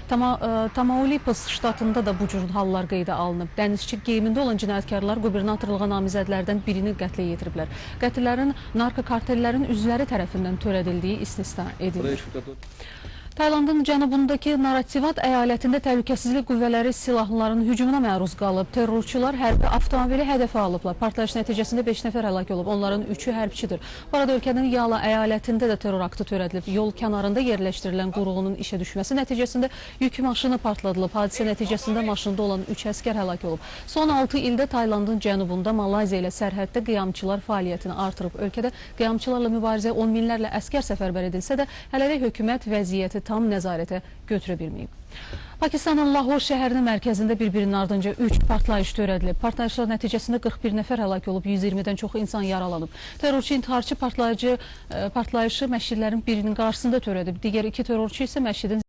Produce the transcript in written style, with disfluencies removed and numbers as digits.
Tamaulipas ştatında da bu cür hallar qeydə alınıb. Dənizçi geyimində olan cinayətkarlar qubernatorluğa namizədlərdən birini qətlə yetiriblər. Qətillərin narkokartellərin üzvləri tərəfindən törədildiyi istisna edilir. Taylandın cənubundakı Narathivat əyalətində təhlükəsizlik qüvvələri silahlıların hücumuna məruz qalıb. Terrorçular hərbi avtomobili hədəfə alıblar. Partlayış nəticəsində 5 nəfər həlak olub. Onların 3-ü hərbçidir. Bu arada ölkənin Yala əyalətində də terror aktı törədilib. Yol kənarında yerləşdirilən qurğunun işə düşməsi nəticəsində yük maşını partladılıb. Hadisə nəticəsində maşında olan 3 əskər həlak olub. Son 6 ildə Taylandın cənubunda Malayziya ilə sərhəddə qiyamçılar fəaliyyətini artırıb. Ölkədə qiyamçılarla mübarizəyə 10 minlərlə əskər səfərbər edilsə də, hələlik hökumət vəziyyəti tam nəzarətə götürə bilməyib. Pakistanın Lahor şəhərinin mərkəzində bir-birinin ardınca 3 partlayış törədilib. Partlayışlar nəticəsində 41 nəfər həlak olub, 120-dən çox insan yaralanıb. Terrorçu intiharçı partlayışı məscidlərin birinin qarşısında törədib. Digər 2 terrorçu isə məscidin